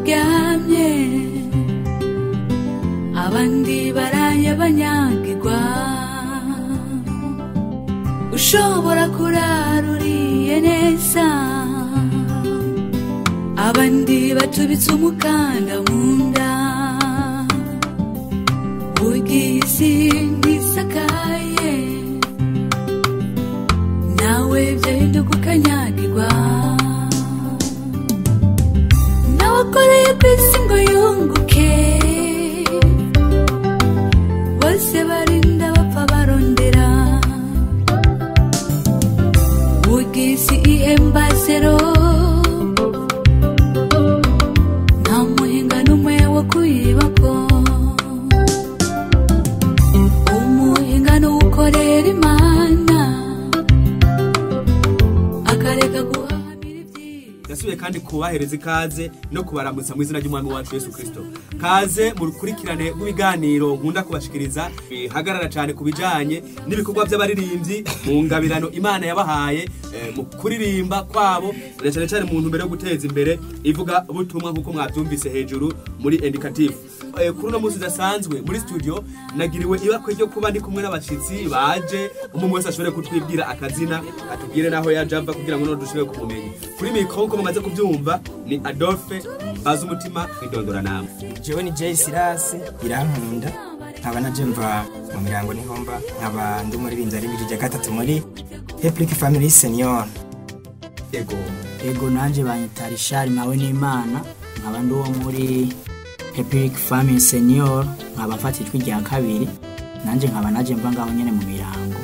uryamye, abandi baraye banyagirwa. Ushobora kurara uriye neza, abandi batubitse umukanda mu nda. Burya isi ntisakaye, nawe byahinduka ukanyagirwa. Nawakoreye ku isi ngo yunguke, bose barinda bapfa barondera. Burya isi ihemba zero, nta muhinga n'umwe wo kuyibako. Umuhinga n'uwukorera Imana, akareka guhamira ibyiza. Yasubiye kandi kubahereza ikaze no kubaramutsa mu izina ry'Umwami wacu Yesu Kristo. Kaze mu rukurikirane rw'ibiganiro nkunda kubashikiriza bihagarara cyane ku bijanye n'ibikorwa by'abaririmbyi mu ngabirano Imana yabahaye mu kuririmba kwabo, na cyane cyane mu ntumbero yo guteza imbere ivuga butumwa nk'uko mwabyumvise hejuru muri indicative. Kuri uno munsi udasanzwe muri studio nagiriwe ibakwe ryo kuba ndi kumwe n'abashitsi baje, umwe wese ashobore kutwibwira akazina, atubwire naho yaje ava kugira ngo dushobore kumumenya. Kuri mikoro nk'uko mumaze kubyumva ni Adolphe Bazumutima Idondora namwe. Jewe ni Jay Silas Irankunda, nkaba naje mva mu mirango niho mba, nkaba ndi umuririmbyi ari rya gatatu muri Heplic Family Senior. Yego. Ego nanje banyita Richard Mawe n'Imana, nkaba ndi uwo muri Heplic Family Senior, nkaba mfata ijwi rya kabiri, nanje nkaba naje mva ngaho nyene mu mirango.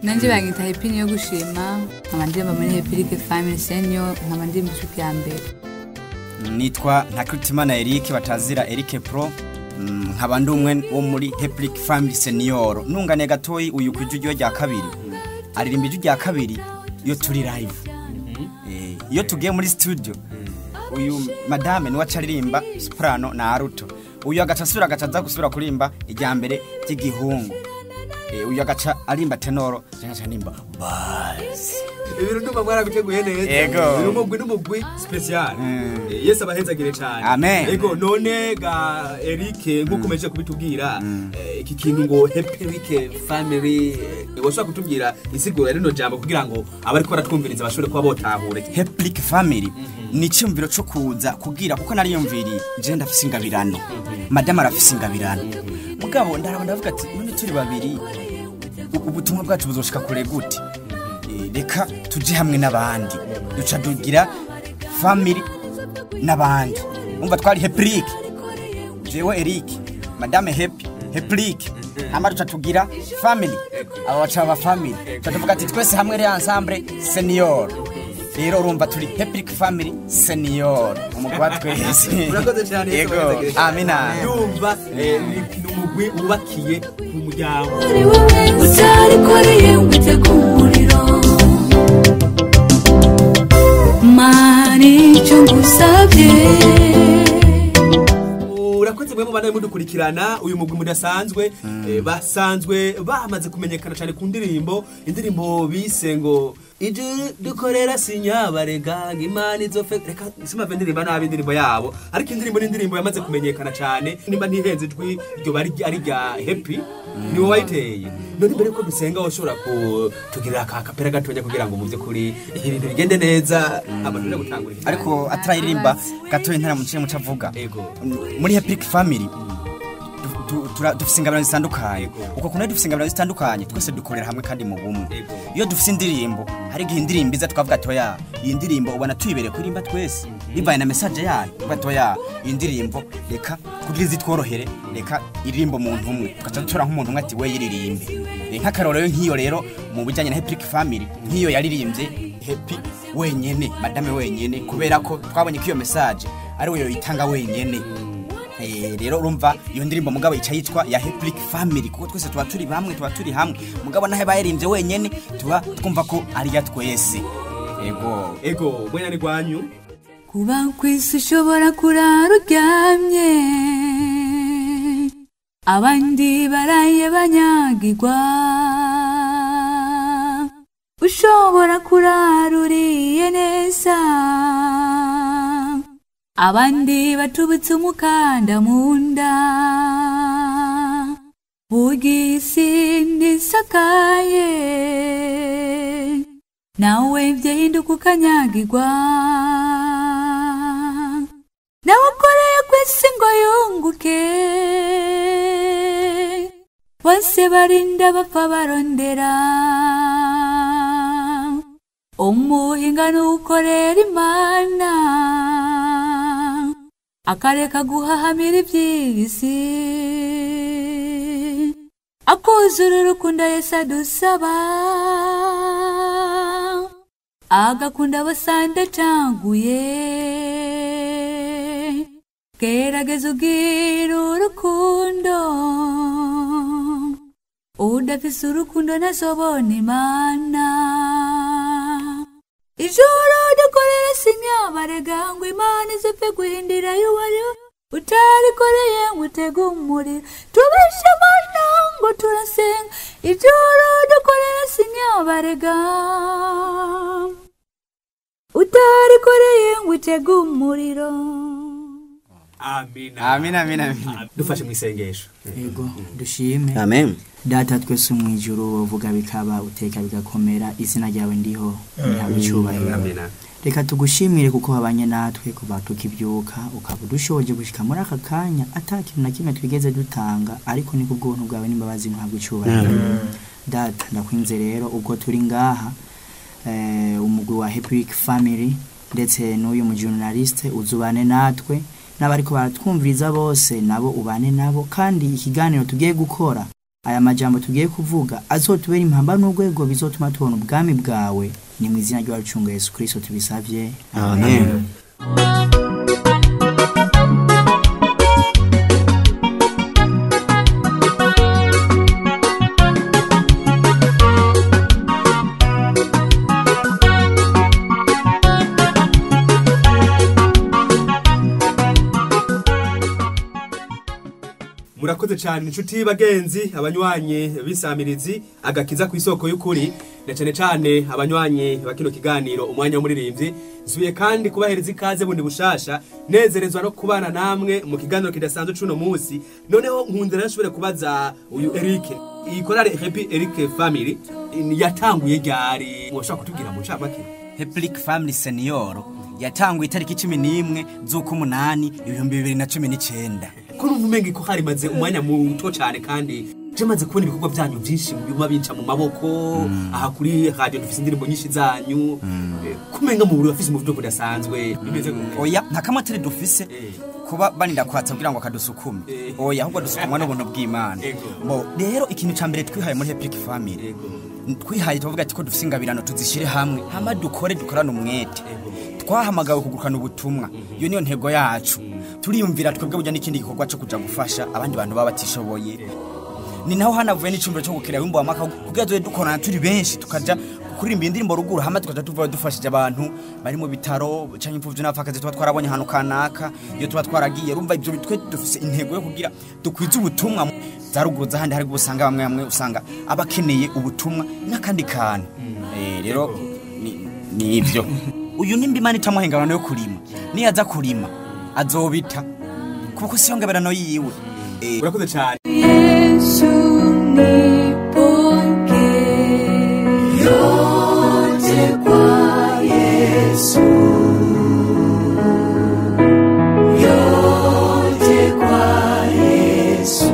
Nanje banyita Happy niyo gushima, nkaba ndirimba muri Heplic Family Senior, nkaba ndirimba ijwi rya mbere. Nitwa Ntakirutimana Eric batazira Eric Pro, nkaba ndi umwe wo muri Heplic Family Senior. Nungane gatoyi uyu kwijwi rya kabiri, aririmba ijwi rya kabiri iyo turi live. Iyo tugiye muri studio, uyu madame niwe acaririmba soprano na alto, uyu agaca asubira agaca aza gusubira kurimba irya mbere ry'igihungu. Uyu agaca arimba tenoro, je ngaca nimba bass. Ibintu ndumva mwarabiteguye neza. Yego. Uyu mugwi n'umugwi special. Yesu abahezagire cyane. Amen. Yego, none ga Eric nkuko umeje kubitubwira, iki kintu ngo Heplic Family, washobora kutubwira insiguro ya rino jambo kugira ngo abariko baratwumviriza bashobore kuba botahure. Heplic Family ni icyumviro cyo kuza kugira, kuko nariyumviriye je ndafise ingabirano, madame arafise ingabirano, mugabo ndaraba ndavuga ati none turi babiri ubutumwa bwacu buzoshika kure gute? Reka tuje hamwe n'abandi, duca dugira family n'abandi. Umva twari Heplic, jewe Eric, madame Happy, Heplic, hama duca tugira family, aba baca baba family, duca tuvuga ati twese hamwe re ensemble senior. Rero urumva turi Heplic Family Senior, umugwi wa twese. Murakoze cyane, Yesu Yego, abahezagire cyane. amina. Ndumva ni umugwi wubakiye ku muryango. Utarikoreye ngo utege umuriro, Mana icyo ngusabye. Urakoze mwe mubana mudukurikirana. Uyu mugwi mudasanzwe, basanzwe bamaze kumenyekana cyane ku ndirimbo, indirimbo bise ngo ijuru dukorera sinyabarega Imana izofe. Reka simave ndirimba nabi indirimbo yabo, ariko indirimbo ni indirimbo yamaze kumenyekana cyane. Nimba ntihenze ijwi ryo bari ari rya Happy, ni wowe wayiteye. None mbere ko dusenga woshobora kutugirira aka kapera gatonya kugira ngo mu by'ukuri ibintu bigende neza, abantu bari gutangura ikiganiro. Ariko atararirimba gatoya ntara muciye muca avuga. Yego. Muri Heplic Family dufise ingabirano zitandukanye. Uko kuntu dufise ingabirano zitandukanye, twese dukorera hamwe kandi mu bumwe. Yego. Iyo dufise indirimbo, hari igihe indirimbo iza tukavuga ati oya, iyi ndirimbo ubona tuyibereye kuririmba twese, bivaye na message yayo. Tukavuga ati oya, iyi ndirimbo reka kugira izitworohere, reka iririmbo umuntu umwe, tugaca dutora nk'umuntu umwe ati we yiririmbe. Nk'akarorero nk'iyo rero mu bijanye na Heplic Family, nk'iyo yaririmbye Happy wenyene, madame wenyene, kubera ko twabonye ko iyo message ari we yoyitanga wenyene. Rero urumva iyo ndirimbo mugabo ica yitwa ya Heplic Family, kuko twese tuba turi bamwe, tuba turi hamwe. Mugabo nahe bayirimbye wenyene tuba twumva ko ari ya twese. Ego. Ego, bwenya ni gwanyu. Kuba kwisi ushobora kurara uryamye, abandi baraye banyagirwa. Ushobora kurara uriye neza, Abandi batubutse umukanda mu nda, burya isi ntisakaye, nawe byahinduka ukanyagirwa. Nawe ukoreye ku isi ngo yunguke, bose barinda bapfa barondera. Umuhinga n'ukorera Imana, akareka guhahamira iby'isi, akuzura urukundo Yesu adusaba, agakunda abasanda acanguye. Gerageza ugira urukundo, udafise urukundo ntazobona Imana. Ijoro dukorera sinyabarega ngo Imana izopfe guhindira yuwari utarikoreye ngo utege umuriro. Tubeshe Imana ngo turasenga, ijoro dukorera sinyabarega utarikoreye ngo utege umuriro. Amina. Amina, amina, amina. Dufashe mu isengesho. Yego, dushime. Amen. Data twese mu ijuru, uvuga bikaba, uteka bigakomera, izina ryawe ndiho rihabwe icyubahiro. Amina. Reka tugushimire kuko wabanye natwe kuva tukibyuka, ukaba udushoboje gushika muri aka kanya ata kintu na kimwe twigeze dutanga, ariko ni kubw'ubuntu bwawe n'imbabazi ntuhabwe icyubahiro. Data ndakwinze rero ubwo turi ngaha, umugwi wa Happy Family ndetse n'uyu mujournaliste uzubane natwe n'abariko baratwumviriza bose nabo ubane nabo, kandi ikiganiro tugiye gukora, aya majambo tugiye kuvuga azotubera impamba n'urwego bizotuma tubona ubwami bwawe. Ni mu izina ry'uwacunga Yesu Kristo tubisavye, Amen. Murakoze cyane inshuti bagenzi, abanywanyi b'isamirizi agakiza ku isoko y'ukuri, na cyane cyane abanywanyi bakino kiganiro umwanya w'umuririmbyi. Nsubiye kandi kubahereza ikaze bundi bushasha, nezerezwa no kubana namwe mu kiganiro kidasanzwe cuno munsi. Noneho nkundira nashobore kubaza uyu Eric, iyi korale Happy Eric Family yatanguye ryari? Mwoshobora kutubwira mu ncamake? Heplic Family Senior yatanguye itariki 11 z'ukumunani 2019. Ko numva umenga ko harimaze umwanya muto cyane, kandi je maze kubona ibikorwa byanyu byinshi biguma binca mu maboko. Aha kuri radio dufise indirimbo nyinshi zanyu, kumenga mu buri bafise umuvuduko udasanzwe bimeze gute? Oya, nta kamateri dufise kuba baninda kwatsa kugira ngo akadusukume. Oya, ahubwo dusukumwa n'ubuntu bw'Imana. Bo rero ikintu ca mbere twihaye muri Heplic Family, twihaye tuvuga ati ko dufise ingabirano tuzishire hamwe, hama dukore dukorane umwete. Twahamagawe kugurukana ubutumwa, iyo niyo ntego yacu. Turiyumvira twebwe burya n'ikindi gikorwa cyo kuja gufasha abandi bantu baba batishoboye. Ni naho hanavuye n'icumbiro cyo gukira wimbo wa maka, kugira tuze dukorana turi benshi, tukaja kuririmba indirimbo ruguru, hama tukaja tuva dufashije abantu bari mu bitaro canke imfuvyi n'abapfakazi tuba twarabonye ahantu kanaka iyo tuba twaragiye. Urumva ibyo twe dufise intego yo kugira dukwize ubutumwa za ruguru z'ahandi hari gusanga bamwe bamwe usanga abakeneye ubutumwa n'akandi kantu. Rero ni ivyo. Uyu nimba Imana itamuha yo kurima, niyaza kurima azobita kuko siyo ngabirano yiwe. Urakoze cyane. Yesu nipoke, yote kwa Yesu, yote kwa Yesu,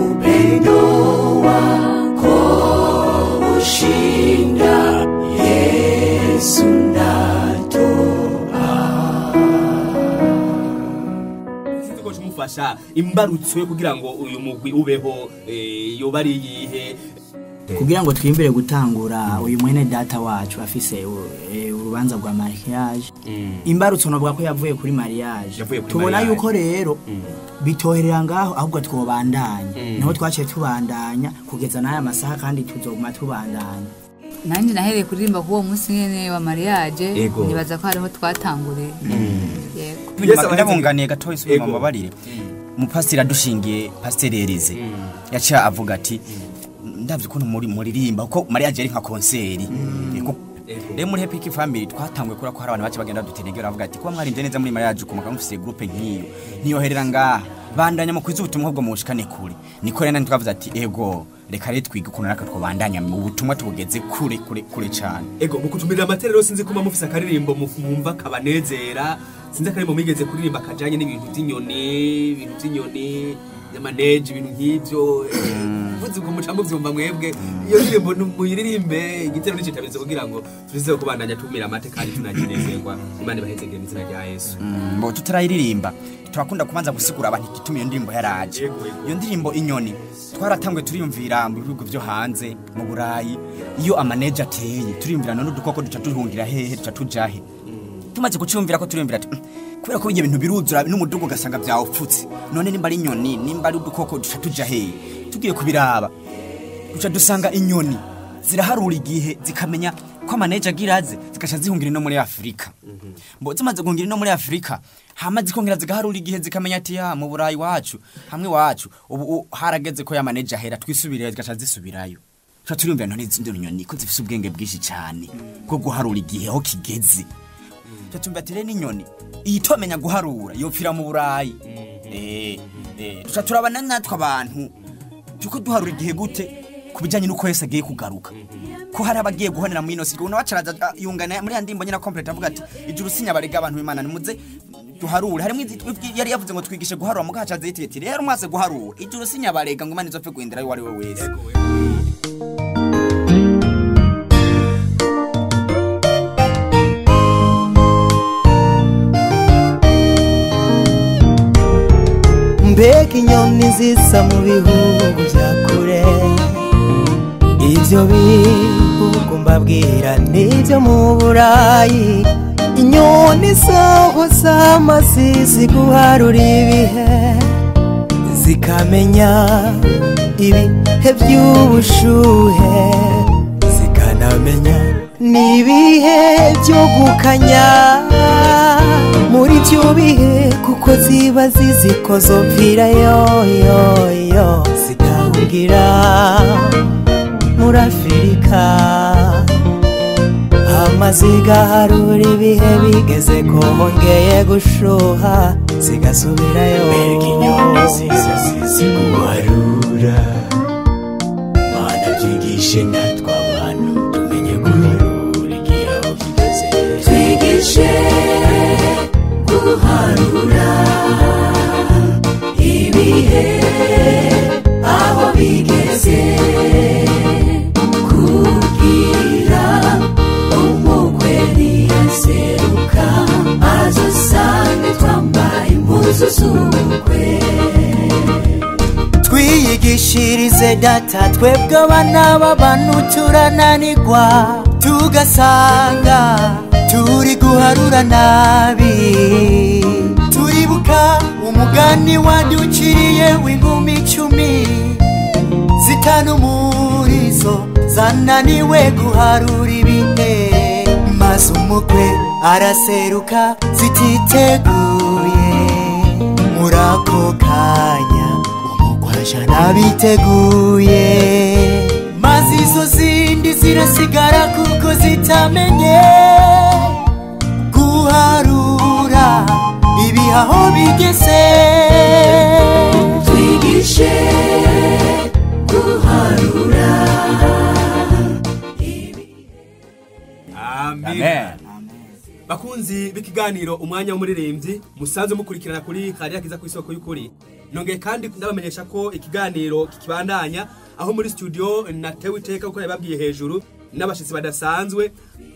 upendo wako ushinda, Yesu mufasha imbarutso yo kugira ngo uyu mugwi ubeho yoba ari iyihe? Kugira ngo twimbere gutangura uyu mwene data wacu afise urubanza rwa mariage, imbarutso novuga ko yavuye kuri mariage. Tubona yuko rero bitoherera ngaho, ahubwo twobandanya. Niho twaciye tubandanya kugeza n'aya masaha, kandi tuzoguma tubandanya. Nanjye nahereye kuririmba kuwo munsi nyene wa mariage, nibaza ko hariho twatanguriye. Yego. Ndabunganiye gatoya isubira mu mabarire. Umupasiteri adushingiye, Pasiteri Elize, yaciye avuga ati ndavye ukuntu muri muririmba kuko mariage ari nka konseri. Rero muri Happy Family twatanguye kura ko hari abantu bace bagenda dutenegera bavuga ati kuba mwarinze neza muri mariage kuma mufise groupe nk'iyo ntiyoherera ngaha bandanya mu kwiza ubutumwa bwo mushikane kure. Niko rero nani twavuze ati ego reka rero twige ukuntu natwe twobandanya mu butumwa tubugeze kure kure kure cyane. Ego mukutumirira amaterero sinzi kuma mufise akaririmbo mwumva kabanezera, sinzi akaririmbo mwigeze kuririmba kajanye n'ibintu by'inyoni, ibintu by'inyoni y'amaneje, ibintu nk'ivyo mvuze ubwo muca muvyumva mwebwe. Iyo ndirimbo muyiririmbe igitero n'icitabizo kugira ngo tuzize kubandanya tumira amate kandi tunakinezerwa. Imana ibahezegere mu izina rya Yesu. Mbo tutarayiririmba turakunda kubanza gusigura abantu igituma iyo ndirimbo yaraje. Iyo ndirimbo inyoni twaratangwe turiyumvira mu bihugu byo hanze mu Burayi iyo amaneje ateye turiyumvira none udukoko duca duhungira hehe duca tujahe. Tumaze kucumvira ko turiyumvira ati kubera ko ibyo bintu biruzura n'umudugo ugasanga byawupfutse none nimba ari inyoni nimba ari udukoko duca tuja hehe. Tugiye kubiraba duca dusanga inyoni ziraharura igihe zikamenya ko amaneje agiraze zigasha zihungira no muri Afrika. Mbo zimaze guhungira no muri Afrika hama zikongera zigaharura igihe zikamenya ati ya mu Burayi wacu hamwe wacu ubu harageze ko ya maneje ahera twisubirira zigasha zisubirayo. Tuca turiyumvira none izi nyoni ko zifise ubwenge bwinshi cyane bwo guharura igihe aho kigeze. Tutumva ati rero n'inyoni iyitomenya guharura yopfira mu Burayi. Tuca turabana natwe abantu tuko duharura igihe gute kubijanye nuko Yesu agiye kugaruka ko hari abagiye guhonera mu ino si ubona bacaraza yungana muri ya ndimbo nyina complete avuga ati ijuru sinyabarega abantu b'Imana nimuze duharure. Harimo yari yavuze ngo twigishe guharura muga hacaze yititi rero mwase guharura ijuru sinyabarega ngo Imana izopfe guhindura uwo ari we wese. Mbega inyoni nziza mu bihugu bya kure, ibyo bihugu mbabwira nibyo mu Burayi. Inyoni zaho z'amazi guharura ibihe, zikamenya ibihe by'ubushuhe, zikanamenya n'ibihe byo gukanya. Muri byo bihe kuko ziba zizi ko zopfira yo yo yo, zikahungira muri Afurika. Amazi gaharura ibihe bigeze ko hongeye gushuha zigasubirayo. Mbega inyoni nziza zizi guharura, Mana twigishe natwe abantu tumenye guharura igihe aho kigeze. Twigishe guharura ibihe aho bigeze, kugira umukwe niyaseruka azosange twambaye impuzu z'ubukwe. Twiyigishirize data twebwe abana b'abantu turananirwa, tugasanga turi guharura nabi. Turibuka umugani waduciriye w'inkumi 10 zitanu murizo zananiwe guharura ibihe, maze umukwe araseruka zititeguye. Muri ako kanya umukwe aja n'abiteguye, maze izo zindi zirasigara kuko zitamenye guharura ibihe aho bigeze. Twigishe guharura. Amen. Bakunzi b'ikiganiro umwanya w'umuririmbyi musanze mukurikirana kuri Kariya Kiza ku isoko y'ukuri. Nongeye kandi ndabamenyesha ko ikiganiro kikibandanya aho muri studio natewe iteka uko yababwiye hejuru n'abashitsi badasanzwe.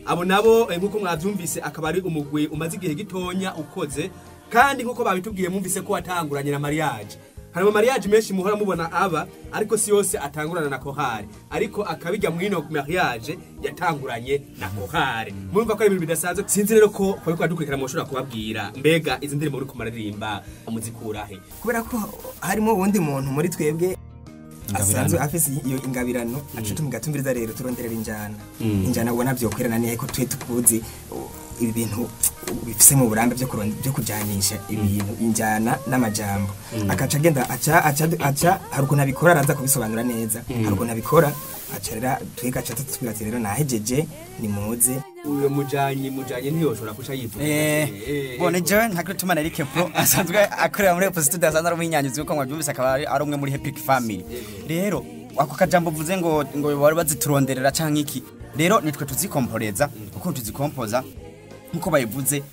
Abo nabo nkuko mwavyumvise akaba ari umugwi umaze igihe gitonya ukoze, kandi nkuko babitubwiye mwumvise ko watanguranye na mariage. Hari ama mariage menshi muhora mubona aba, ariko si yose atangurana na kohari, ariko akabijya mwino mariage yatanguranye na kohari. Murumva ko ari ibintu bidasanzwe. Sinzi rero ko bariko badukurikira mushobora kubabwira mbega izi ndirimbo muri kumaririmba muzikura he? Kubera ko harimo uwundi muntu muri twebwe Asanzwe afise iyo ingabirano aca tumugatumviriza rero turonderera injana. Injana ubona vyokwirana nihe ko twe tukuzi ibi bintu bifise mu burambe byo byo kujanisha ibintu injana n'amajambo. Akaca agenda aca aca aca hari ukuntu abikora, araza kubisobanura neza, hari ukuntu abikora aca rero twiga aca tutubwira ati rero nahejeje nimuze. Uyo mujanyi ntiyoshobora kuca yivuga. Bone jewe nka Eric Pro asanzwe akorera muri Opposite Studio, asanzwe ari umuhinyanyuzi kuko mwabyumvise akaba ari umwe muri Epic Family. Rero ako kajambo uvuze ngo bari bazituronderera canke iki, rero nitwe tuzikomporeza kuko tuzikompoza nkuko bayivuze,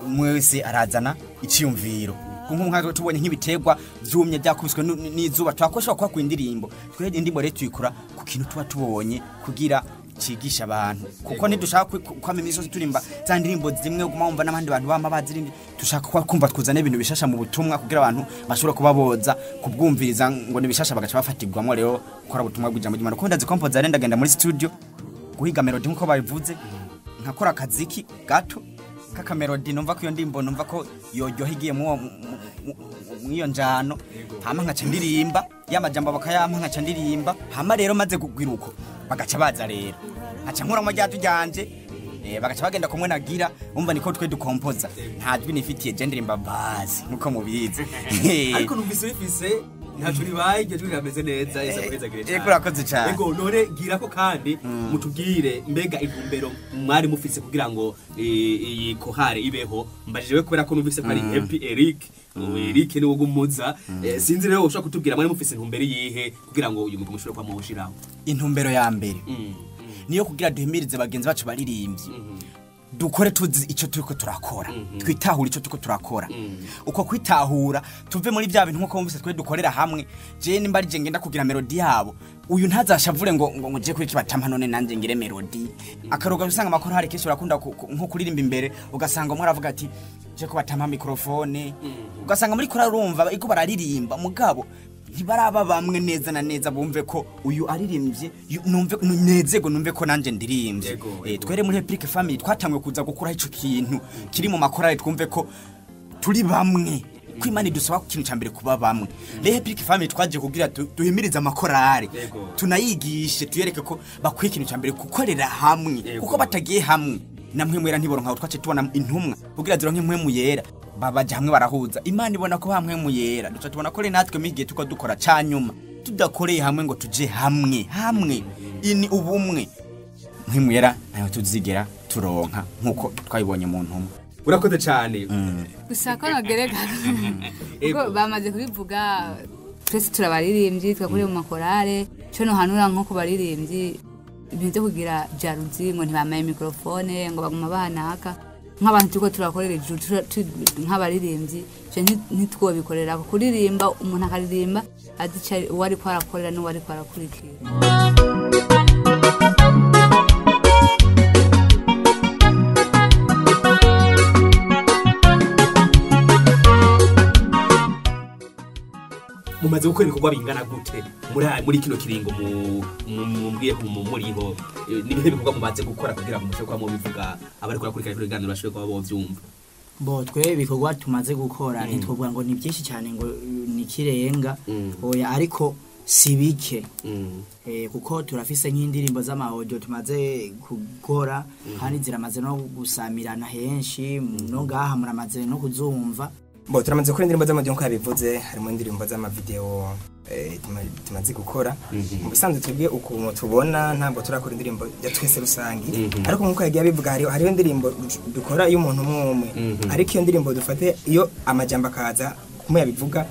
mwese arazana iciyumviro. Nkuko tubonye nk'ibiterwa vyumye byakubiswe n'izuba twakoshobora kuba ku indirimbo, twe indirimbo rero tuyikora ku kintu tuba tubonye kugira cigisha abantu, kuko ntidushaka kwama imisozi turimba za ndirimbo zimwe uguma wumva n'abandi bantu bama bazirimbye. Dushaka kumva twuzane ibintu bishasha mu butumwa kugira abantu bashobora kuba boza kubwumviriza ngo ni bishasha bagaca bafatirwamo rero gukora ubutumwa bw'ijambo ry'Imana. Kuko ndazikompoza rero ndagenda muri studio guhiga melody nkuko babivuze, nkakora akaziki gato kaka melody numva ko iyo ndimbo numva ko yoryoha igiye mw'iyo njano, hama nkaca ndirimba ya majambo bakayampa nkaca ndirimba, hama rero maze kugwira uko bagaca baza rero nkaca nkura amajyatu ryanje, bagaca bagenda kumwe nagira umva niko twe dukompoza, nta jwi nifitiye je ndirimba bazi nkuko mubizi. Ariko numvise bifise ntaco ribaye, iryo jwi rirameze neza, ese guhezagire cyane. Yego urakoze cyane. Ego none gira ko kandi mutubwire mbega intumbero mwari mufise kugira ngo iyi kohare ibeho. Mbajije kubera ko numvise ko ari Happy Eric, Eric ni wogumuza, sinzi rero ushobora kutubwira mwari mufise intumbero yihe kugira ngo uyu mugabo mushobore kwa mushiraho. Intumbero ya mbere niyo kugira duhimirize bagenzi bacu baririmbyi dukore tuzi ico turiko turakora, twitahura ico turiko turakora. Uko kwitahura tuve muri bya bintu nkuko wumvise twe dukorera hamwe. Je nimba ari je ngenda kugira melody yabo, uyu ntazashavure ngo ngo je kuri kibatampa none nanje ngire melody. Akaroga usanga amakoro hari kenshi urakunda nko kuririmba imbere ugasanga umwe aravuga ati je ko batampa microphone, ugasanga muri kora urumva iko bararirimba mugabo ntibaraba bamwe neza na neza bumve ko uyu aririmbye numve nezego numve ko nanje ndirimbye. Twere muri Epic Family twatangwe kuza gukura ico kintu kiri mu makorale twumve ko turi bamwe, ko Imana idusaba ku kintu cambere kuba bamwe. Rero Epic Family twaje kugira duhimirize amakorale, tunayigishe tuyereke ko bakwiye ikintu cambere gukorera hamwe, kuko batagiye hamwe namwe mwera ntiboronka. Twace tubona intumwa kugira zironke impwemu yera, babaje hamwe barahuza, Imana ibona ko hamwe mu yera. Duca tubona ko natwe migiye tuko dukora canyuma tudakoreye hamwe ngo tuje hamwe hamwe ini ubumwe nkimwera nayo tuzigera turonka nkuko twayibonye mu ntumwa. Urakoze cyane. Gusa ko nagereka kuko bamaze kubivuga twese turabaririmbyi twakuriye mu makorale, cyo no hanura nko kubaririmbyi ibintu byo kugira jaruzi ngo ntibamaye microphone ngo baguma bahanaka nk'abantu turiko turakorera ijuru nk'abaririmbyi, je ntitwobikorera kuririmba umuntu akaririmba azi uwo ariko arakorera n'uwo ariko arakurikira. Mumaze gukora ibikorwa bingana gute muri kino kiringo mumbwiye ko muriho, nibihe bikorwa mumaze gukora kugira ngo mushobore kuba mubivuga abariko barakurikirana ibiganiro bashobore kuba bovyumva? Bo twe ibikorwa tumaze gukora ntitwovuga ngo ni byinshi cyane ngo ni kirenga, oya, ariko si bike, kuko turafise nk'indirimbo z'amaudio tumaze gukora kandi ziramaze no gusamirana henshi, no ngaha muramaze no kuzumva. Bo turamaze gukora indirimbo z'amaudio nkuko yabivuze, harimo indirimbo z'amavideo tumaze gukora. Mu bisanzwe twebwe ukuntu tubona ntabwo turakora indirimbo ya twese rusangi, ariko nkuko yagiye abivuga hariho indirimbo dukora y'umuntu umwe, ariko iyo ndirimbo dufate iyo amajambo akaza kumwe yabivuga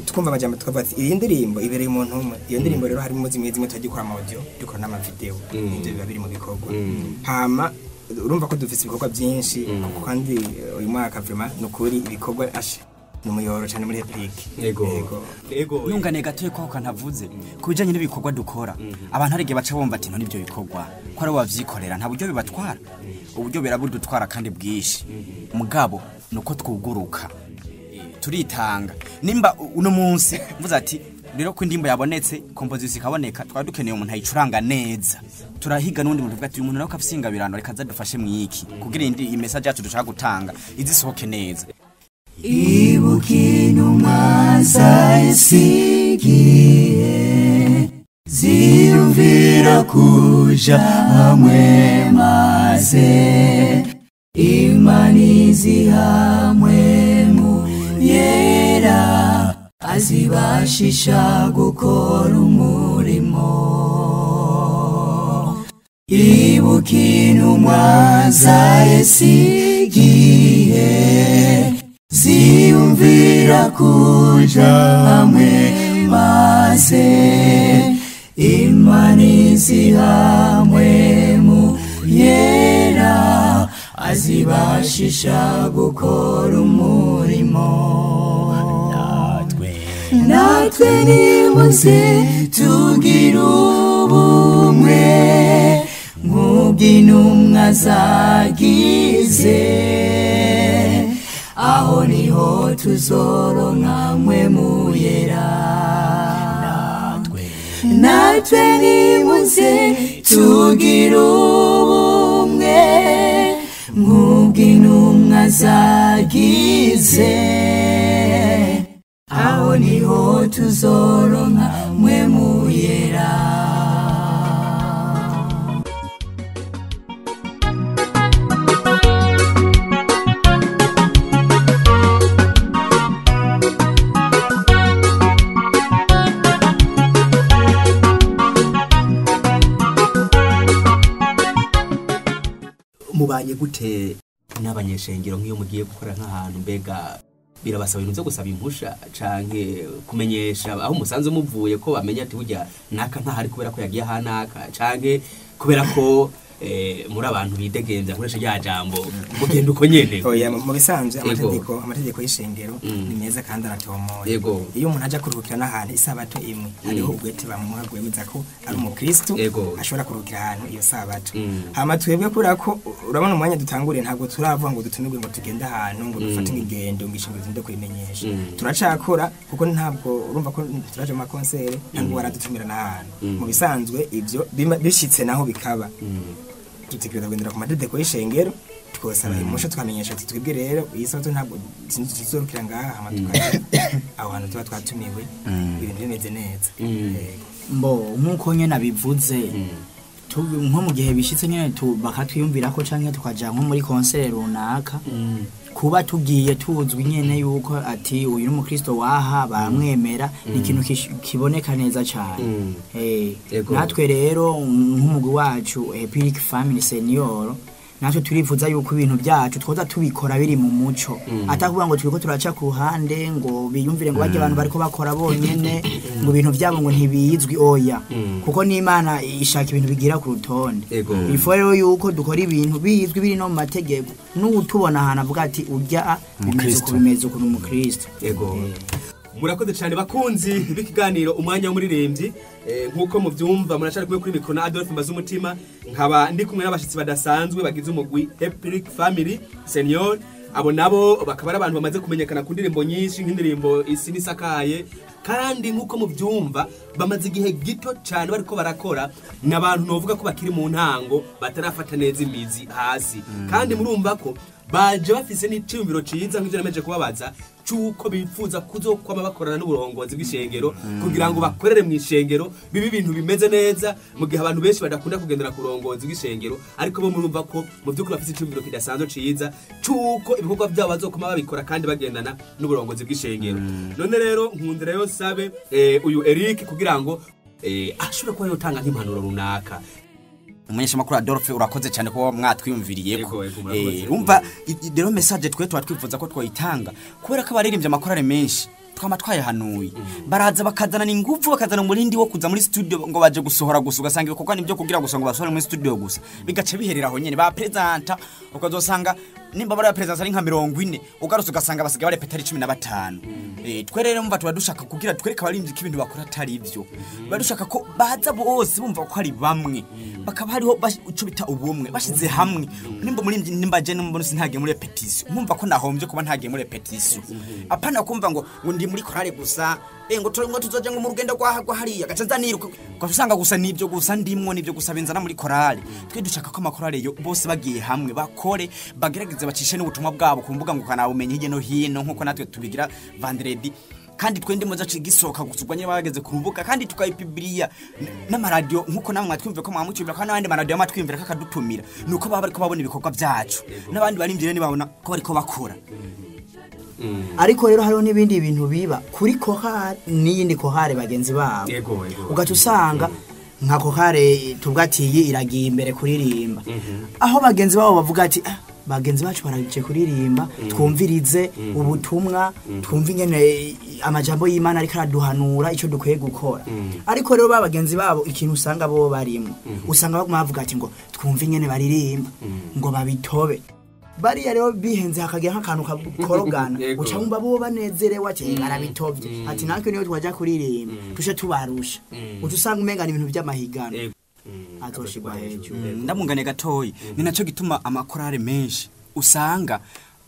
tukumva amajambo tukavuga ati iyi ndirimbo ibereye umuntu umwe. Iyo ndirimbo rero harimo zimwe zimwe tugikora amaudio dukora n'amavideo, ibyo biba biri mu bikorwa. Hama urumva ko dufise ibikorwa byinshi, kuko kandi uyu mwaka vraiment nukuri ibikorwa ashe numuyoro cyane muri Epic. Yego. Yego. Nungane gatoye ko kantavuze kubijanye n'ibikorwa dukora. Abantu harige baca bomva ati none ibyo bikorwa ko ari wavyikorera nta buryo bibatwara. Uburyo birabudutwara kandi bwishi. Mugabo nuko twuguruka. Turitanga. Nimba uno munsi mvuze ati rero ko indimbo yabonetse composition ikaboneka twari dukeneye umuntu ayicuranga neza. Turahiga nundi muntu uvuga ati uyu muntu nawe kafisinga birano reka zadufashe mwiki kugira indi message yacu dushaka gutanga izisohoke neza. Ibuka intumwa zayisigiye Ziyumvira kuja hamwe maze Imana izihamwe mu yera azibashisha gukora umurimo. Ibuka intumwa za Yesu igihe ziyumvira kuja hamwe maze Imana izihamwe mu yera azibashisha gukora umurimo. Natwe nimuze tugira ubumwe nk'ubw'intumwa zagize, aho niho tuzoronka mwe muyera. Natwe nimuze tugira ubumwe nk'ubw'intumwa zagize, aho niho tuzoronka mwe muyera. Mubanye gute n'abanyeshengero nk'iyo mugiye gukora nk'ahantu, mbega birabasaba ibintu byo gusaba impusha canke kumenyesha aho musanze muvuye ko bamenya ati burya naka ntahari kubera ko yagiye ahanaka, canke kubera ko muri abantu bidegemvya nkoresha rya jambo mugenda uko nyene? Oya, mu bisanzwe amategeko y'ishengero ni meza kandi aratomoye. Iyo umuntu aja kuruhukira n'ahantu isabato imwe, hariho ubwete bamuha gwemeza ko ari umukristo ashobora kuruhukira ahantu iyo sabato. Hama twebwe kubera ko urabona umwanya dutanguriye ntabwo turavuga ngo dutumirwe ngo tugende ahantu ngo dufate ingendo ngo ishengero tugende kuyimenyesha. Turacakora kuko ntabwo urumva ko turaje mu makonsere ntabwo baradutumira n'ahantu. Mu bisanzwe ivyo bishitse naho bikaba tutekereza kugendera ku mategeko y'ishengero, twosaba imusha tukamenyesha ati twebwe rero iyi sabato ntabwo tuzorukira ngaha, hama tukaja aho hantu tuba twatumiwe ibintu bimeze neza. Mbo nkuko nyene abivuze, nko mu gihe bishitse nyene bakatwiyumvira ko canke tukaja nko muri concert runaka, kuba tugiye tuzwi nyene yuko ati uyu n'umukristo waha baramwemera, ni ikintu kiboneka neza cyane. Natwe rero nk'umugwi wacu Epic Family Senior, natwe turifuza yuko ibintu byacu twoza tubikora biri mu muco, atakuvuga ngo turiko turaca ku ruhande ngo biyumvire ngo bajye abantu bariko bakora bonyene ngo ibintu byabo ngo ntibizwi. Oya, kuko n'Imana ishaka ibintu bigira ku rutonde. Ifo rero yuko dukora ibintu bizwi biri no mu mategeko, n'utubona ahantu avuga ati urya bimeze uko n'umukristo. Yego. Murakoze cyane bakunzi b'ikiganiro umwanya w'umuririmbyi. Nkuko muvyumva muracari kumwe kuri mikro na Adolphe Mbazumutima, nkaba ndi kumwe n'abashitsi badasanzwe bagize umugwi Epic Family Senior. Abo nabo bakaba ari abantu bamaze kumenyekana ku ndirimbo nyinshi nk'indirimbo Isi Nisakaye, kandi nkuko muvyumva bamaze igihe gito cyane bariko barakora, n'abantu novuga ko bakiri mu ntango batarafata neza imizi hasi. Kandi murumva ko baje bafise n'iciyumviro ciza nk'ivyo nameje kubabaza cuko bifuza kuzokwama bakorana n'uburongozi bw'ishengero kugira ngo bakorere mu ishengero bibe ibintu bimeze neza, mu gihe abantu benshi badakunda kugendera ku burongozi bw'ishengero. Ariko bo murumva ko mu by'ukuri bafise iciyumviro kidasanzwe ciza cuko ibikorwa byabo bazokoma babikora kandi bagendana n'uburongozi bw'ishengero. None rero nkundira yo sabe uyu Eric kugira ngo ashobore kuba yotanga nk'impanuro runaka. Umunyeshamakuru Adolphe, urakoze cyane kuba mwatwiyumviriye ko urumva rero message twe twatwifuza ko twoyitanga, kubera ko abaririmbye amakorale menshi twama twayahanuye baraza bakazana n'ingufu, bakazana umurindi wo kuza muri studio ngo baje gusohora gusa, ugasanga ibikorwa nibyo kugira gusa ngo basohore muri studio gusa, bigace biherera aho nyene ba presenter, ukazosanga nimba bari presenter ari nka 40 ugarutse ugasanga basigaye barepeta ari 15. Twe rero mva tuba dushaka kugira twereka abaririmbyi ko ibintu bakora atari ivyo, badushaka ko baza bose bumva ko ari bamwe, bakaba hariho ico bita ubumwe bashize hamwe. Nimba muri nimba je nimba sintagiye muri repetition, nkumva ko nahombye kuba ntagiye muri repetition, apana kumva ngo ndi muri korale gusa, ngo ngo tuzoje ngo mu rugendo rwa hariya gaca nzaniruka, usanga gusa nibyo gusa ndimwo nibyo gusa benzana muri korale. Twe dushaka ko amakorale yo bose bagiye hamwe bakore bagerageze bacishe n'ubutumwa bwabo ku mbuga ngo kanabumenye hirya no hino, nkuko natwe tubigira vendredi. Kandi twende muza cigisoka gusugwa nyine bageze ku rubuga kandi tukayipibriya n'amaradiyo nkuko namwe mwatwumve ko mwamucyumvira kandi n'abandi maradiyo amatwumvira kakadutumira nuko baba bariko babona ibikorwa byacu n'abandi bari imbyire nibabona ko bariko bakora. Ariko rero hariho n'ibindi bintu biba kuri kohare n'iyindi kohare bagenzi babo. Ugaca usanga nka kohare tuvuga ati iyi iragiye imbere kuririmba, aho bagenzi babo bavuga ati "Ah, bagenzi bacu baragiye kuririmba, twumvirize ubutumwa, twumve ingene amajambo y'Imana ariko araduhanura icyo dukwiye gukora." Ariko rero ba bagenzi babo ikintu usanga bo barimo, usanga baguma bavuga ati ngo twumve ingene baririmba, ngo babitobe. Bariya rero bihenze hakagira nk'akantu kakorogana, uca wumva bo banezerewe ati barabitovye, ati natwe niyo twaja kuririmba tushe tubarusha, uca usanga umenga ni ibintu by'amahigano. Azoshigwa hejuru. Ndamungane gatoyi, ni naco gituma amakorale menshi usanga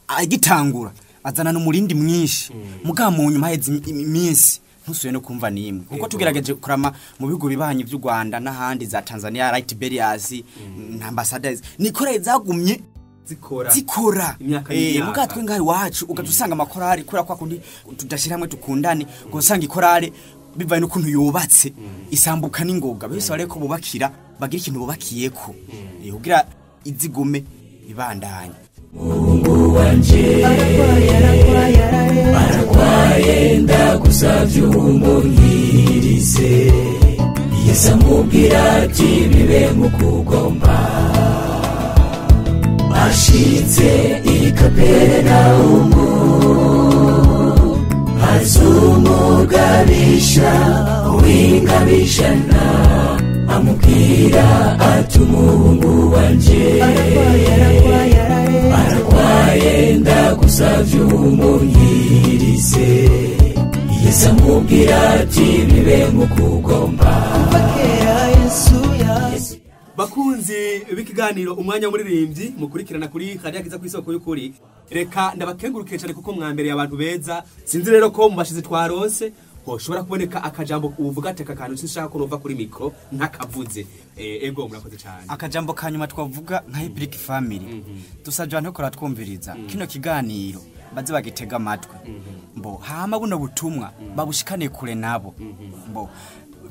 agitangura azana n'umurindi mwinshi, mugabo mu nyuma heze iminsi ntusuye no kumva nimwe, kuko tugerageje kurama mu bihugu bibanyi by'u Rwanda n'ahandi za Tanzania, Right Berriers na Ambassadors, ni korale zagumye zikora zikora Imyaka n'imyaka. Muga twe ngaho iwacu ugaca usanga amakorali kubera kwa kundi tudashira hamwe tukundane, ugasanga ikorale bivaye n'ukuntu yubatse isambuka n'ingoga, bose bareko bubakira bagira ikintu bubakiyeko kugira izigume ibandanye. Wanje aragwaye, ndagusavye umunkirize. Yesu amubwira ati bibe nk'ukugomba. Bashitse i Kaperinawumu, haza umugabisha w'ingabijana, amubwira ati umuhungu wanje aragwaye, ndagusavye umunkirize. Yesu amubwira ati bibe nk'ukugomba. Bakunzi b'ikiganiro Umwanya w'Umuririmbyi mukurikirana kuri Radiyo Akiza ku Isoko y'Ukuri, reka ndabakengurukiye cyane kuko mwambereye abantu beza. Sinzi rero ko mu bashizi twaronse hoshobora kuboneka akajambo uvuga ati aka kantu sinshaka ko nova kuri mikro ntakavuze. Ego murakoze cyane. Akajambo ka nyuma twavuga nka Hebrick Family, dusabye abantu ko ratwumviriza kino kiganiro baze bagitega amatwi, mbo hama buno butumwa babushikane kure nabo, mbo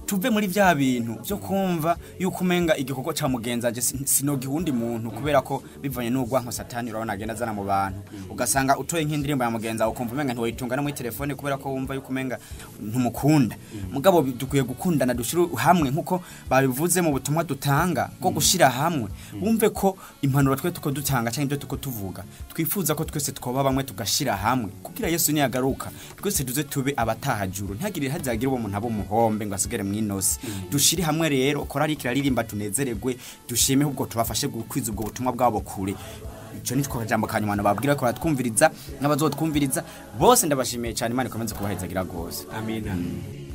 tuve muri vya bintu byo kumva yuko umenga igikorwa ca mugenzi sinogiha uwundi muntu, kubera ko bivanye n'urwanko Satani urabona agenda azana mu bantu, ugasanga utoye nk'indirimbo ya mugenzi wawe ukumva umenga ntiwoyitunga no muri telefone kubera ko wumva yuko umenga ntumukunda. Mugabo dukwiye gukundana, dushire hamwe nkuko babivuze mu butumwa dutanga bwo gushira hamwe, wumve ko impanuro twe tuko dutanga cyangwa ibyo tuko tuvuga twifuza ko twese twoba bamwe tugashira hamwe, kugira Yesu niyagaruka twese duze tube abatahajuru, ntihagire hazagira uwo muntu abo muhombe ngo asigare mwinosi. Dushire hamwe rero, korali kiraririmba tunezeregwe, dushime ubwo tubafashe gukwiza ubwo butumwa bwabo kure. Ico ni two kajambo kanyuma nababwira ko batwumviriza n'abazotwumviriza bose, ndabashimiye cyane, Imana ikomeze kubahezagira gose. Amina.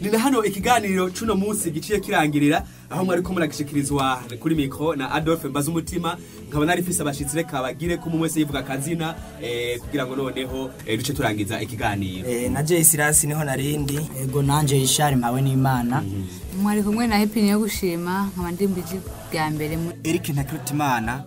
Ni na hano ikiganiro cuno munsi giciye kirangirira, aho mwari ko muragishikirizwa kuri mikro na Adolphe Mbazumutima, nkaba nari mfise abashitsi, reka bagire ko umwe wese yivuga akazina kugira ngo noneho duce turangiza ikiganiro. Na Jay Silas niho narindi. Ego nanje Richard mpawe n'Imana. Mwari kumwe na Happy niyo gushima, nkaba ndi mbiji bwa mbere Eric Ntakirutimana,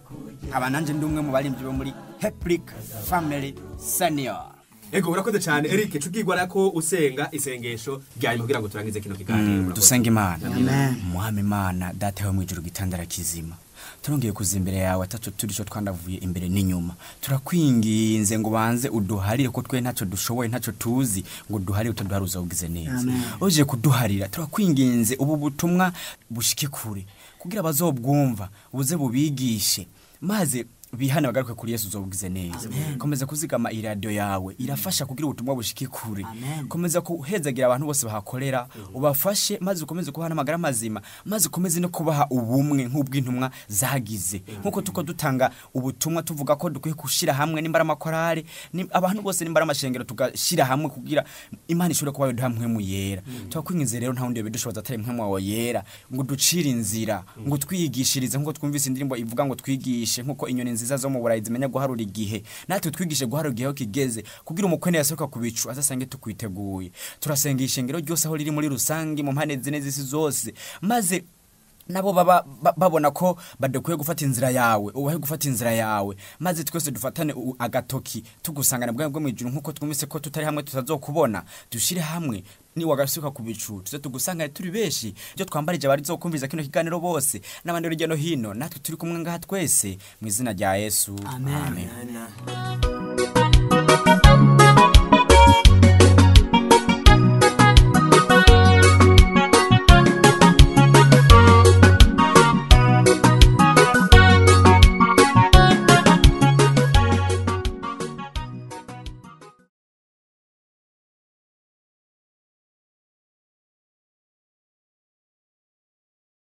nkaba nanje ndi umwe mu barimvyi bo muri Hebrick Family Senior. Ego urakoze cyane Eric, cubwirwa ko usenga isengesho rya nyuma kugira ngo turangize kino kiganiro. Urakoze. Dusenga Imana. Muhame Imana data wo mwijuru gitandara kizima, turongeye kuza imbere yawe atatu turi cyo twandavuye imbere n'inyuma, turakwinginze ngo banze uduharire ko twe ntacyo dushoboye ntacyo tuzi, ngo uduharire utaduharuza ugize neza uje kuduharira. Turakwinginze ubu butumwa bushike kure kugira abazobwumva buze bubigishe maze bihane bagaruke kuri Yesu uzobugize neza. Komeza kuzigama iradiyo yawe irafasha kugira ubutumwa bushike kure. Amen. Komeza kuhezagira abantu bose bahakorera, ubafashe maze ukomeze kubaha n'amagara mazima, maze ukomeze no kubaha ubumwe nk'ubw'intumwa zagize, nkuko tuko dutanga ubutumwa tuvuga ko dukwiye gushira hamwe, nimbara amakorale abantu bose, nimbara amashengero tugashira hamwe kugira Imana ishobore kuba yoduha mpwemu yera. Turakwinginze rero nta wundi yobidushoboza atari mpwemu wawe yera, ngo ducire inzira, ngo twigishirize nkuko twumvise indirimbo ivuga ngo twigishe nkuko inyoni nziza zo mu Burayi zimenya guharura igihe, natwe twigishe guharura igihe aho kigeze kugira umukwe yasohoka ku bicu azasange tukwiteguye. Turasenga ishengero ryose aho riri muri rusange mu mpande zine z'isi zose, maze Nabo baba babona ko badakwiye gufata inzira yawe, ubahe gufata inzira yawe, maze twese dufatane agatoki tugusangana bwa bwo mu ijuru, nkuko twumvise ko tutari hamwe tutazokubona. Dushire hamwe, ni wagasuka ku bicu tuze tugusangane turi benshi. Ibyo twambarije abari zokumviza kino kiganiro bose n'abandi hirya no hino, natwe turi kumwe ngaha twese, mu izina rya Yesu, amen, amen.